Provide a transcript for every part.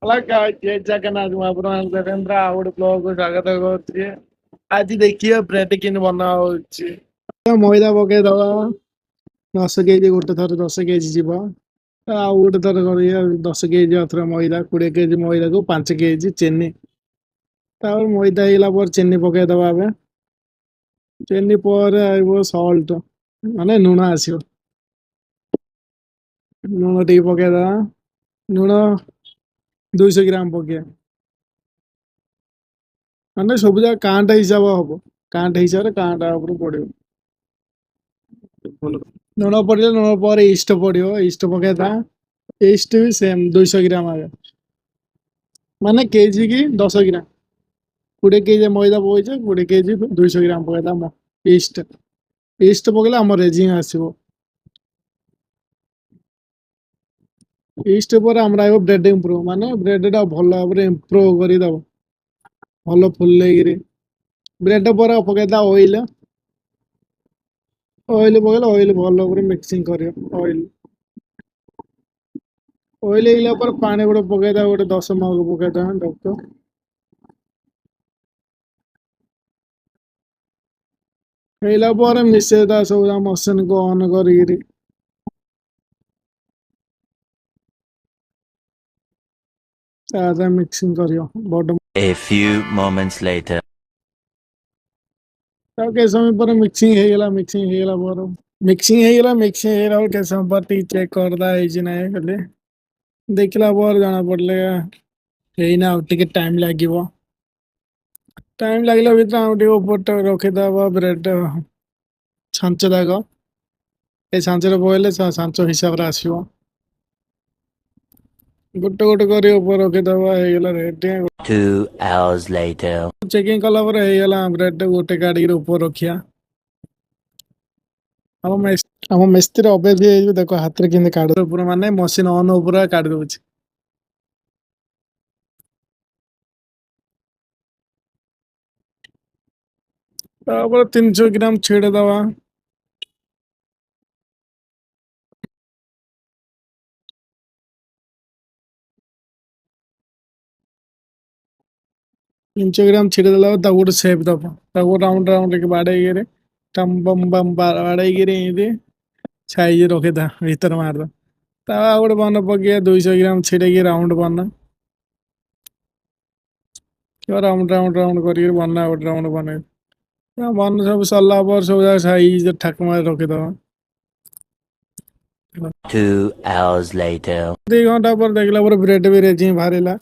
Hello guys, ଜୟ ଜଗନ୍ନାଥ। ମୁଁ ଆପଣମାନଙ୍କୁ ଦେବେନ୍ଦ୍ର, ଆଉ ଗୋଟେ ବ୍ଲଗକୁ ସ୍ୱାଗତ କରୁଛି। ଆଜି ଦେଖିବା ବ୍ରେଡ କେମିତି ବନା ହଉଛି। ମଇଦା ପକେଇଦବା 10 କେଜି, ଗୋଟେ ଥର 10 କେଜି ଯିବ। ଆଉ ଗୋଟେ ଥର କରିବା 10 କେଜି ଥର ମଇଦା, 20 କେଜି ମଇଦାକୁ 5 କେଜି ଚିନି। ତାପରେ ମଇଦା ହେଇଗଲା ପରେ ଚିନି ପକେଇଦବା। ଏବେ ଚିନି ପରେ ଆଇବ ସଲ୍ଟ, ମାନେ ଲୁଣ ଆସିବ। ଲୁଣ ଟିକେ ପକେଇଦବା। ଲୁଣ 200 ଗ୍ରାମ ପକେଇବା। ମାନେ ସବୁ ଯାକ କାଣ୍ଟ ହିସାବ ହବ, କାଣ୍ଟ ହିସାବରେ କାଣ୍ଟ ଉପରେ ପଡିବ। ଲୁଣ ପଡିଲେ, ଲୁଣ ପରେ ଇଷ୍ଟ ପଡିବ। ଇଷ୍ଟ ପକେଇଦବା। ଇଷ୍ଟ ବି ସେମ୍ 200 ଗ୍ରାମ ଆଗ, ମାନେ କେଜି କି 10 ଗ୍ରାମ। 20 କେଜି ମଇଦା ପକେଇଛେ, 20 କେଜି 200 ଗ୍ରାମ ପକେଇଦବା ଇଷ୍ଟ। ଇଷ୍ଟ ପକେଇଲେ ଆମର ରେଜିଂ ଆସିବ। ଇଷ୍ଟ ପରେ ଆମର ଆଇବ ବ୍ରେଡ ଇମ୍ପ୍ରୁଭ, ମାନେ ବ୍ରେଡ ଟା ଭଲ ଭାବରେ ଇମ୍ପ୍ରୁଭ କରିଦବ, ଭଲ ଫୁଲେଇକିରି। ବ୍ରେଡ ପରେ ପକେଇଦବା ଅଏଲ। ଅଏଲ ପକେଇଲେ ଅଏଲ ଭଲ ଭାବରେ ମିକ୍ସିଂ କରିବ। ଅଏଲ ଅଏଲ ହେଇଗଲା ପରେ ପାଣି ଗୋଟେ ପକେଇଦବା, ଗୋଟେ 10 ମଗ ପକେଇଦବା ଡକ୍ଟର। ହେଇଲା ପରେ ମିଶେଇଦବା ସବୁ ମସିନ କୁ ଅନ୍ କରିକିରି। ତା ମିକ୍ସିଂ କରିବ ବଡ। A few moments later. ତାକୁ କେତେ ସମୟ ପରେ ମିକ୍ସିଂ ହେଇଗଲା। ମିକ୍ସିଂ ହେଇଗଲା ପରେ, ମିକ୍ସିଂ ହେଇଗଲା। ମିକ୍ସିଂ ହେଇଗଲା ପରେ କେତେ ସମୟ ପରେ ଟିକେ ଚେକ୍ କରିଦବା ହେଇଛି ନାଇଁ ବୋଲି। ଦେଖିଲା ପରେ ଜଣା ପଡିଲେ ହେଇନା, ଆଉ ଟିକେ ଟାଇମ ଲାଗିବ। ଟାଇମ ଲାଗିଲା ଭିତରେ ଆଉ ଟିକେ ଉପରଟା ରଖିଦବା ବ୍ରେଡ ଛାଞ୍ଚ ଯାକ। ଏ ଛାଞ୍ଚରେ ପକେଇଲେ ଛାଞ୍ଚ ହିସାବରେ ଆସିବ। ଗୋଟେ ଗୋଟେ କରି ଉପରେ ରଖିଦବା। ହେଇଗଲା ରେଡି। 2 hours later. Checking କଲା ପରେ ହେଇଗଲା। ବ୍ରେଡ ଗୋଟେ କାଢିକି ଉପରେ ରଖିବା। ଆମ ମିସ୍ତ୍ରୀ ଅଭ୍ୟାସ ହେଇଯିବ। ଦେଖ, ହାତରେ କେମିତି କାଢୁ ଉପରେ, ମାନେ ମସିନ ଅନ୍ ଉପରେ କାଢି ଦଉଛି। ତାପରେ 300 ଗ୍ରାମ ଛିଡେଇଦବା। 300 ଗ୍ରାମ ଛିଡେଇ ଦେଲା ପରେ ତାକୁ ଗୋଟେ ସେପ୍ ଦବ। ତାକୁ ରାଉଣ୍ଡ ରାଉଣ୍ଡ ଟିକେ ବାଡେଇକିରି, ଟମ୍ ବମ୍ ବମ୍ ବାଡେଇକିରି ଏମିତି ସାଇଜ ରଖିଦା, ଭିତରେ ମାରିଦବା। ତା ଆଉ ଗୋଟେ ବନ ପକେଇବା। 200 ଗ୍ରାମ ଛିଡେଇକି ରାଉଣ୍ଡ ବନା, ରାଉଣ୍ଡ ରାଉଣ୍ଡ ରାଉଣ୍ଡ କରିକି ବନା, ଗୋଟେ ରାଉଣ୍ଡ ବନେଇ। ବନ ସବୁ ସରିଲା ପରେ ସବୁ ଯାକ ସାଇଜ ଠାକ ମାରି ରଖିଦବା। 2 hours later. 2 ଘଣ୍ଟା ପରେ ଦେଖିଲା ପରେ ବ୍ରେଡ ବି ରେଜିଂ ବାହାରିଲା।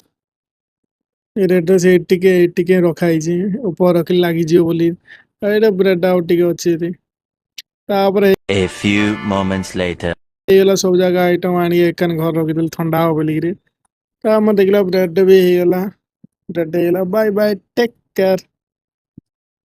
ରେଡ୍ ସେ ଟିକେ ଟିକେ ରଖା ହେଇଛି, ଉପରେ ରଖିଲେ ଲାଗିଯିବ ବୋଲି। ଏଇଟା ବ୍ରେଡ ଆଉ ଟିକେ ଅଛି ଏଠି। ତାପରେ A few moments later. ହେଇଗଲା। ସବୁ ଜାଗା ଆଇଟମ ଆଣିକି ଏକାନି ଘରେ ରଖିଦେଲି ଥଣ୍ଡା ହବ ବୋଲିକିରି। ତ ଆମେ ଦେଖିଲା ବ୍ରେଡ ବି ହେଇଗଲା। ବ୍ରେଡ ହେଇଗଲା। Bye bye, take care.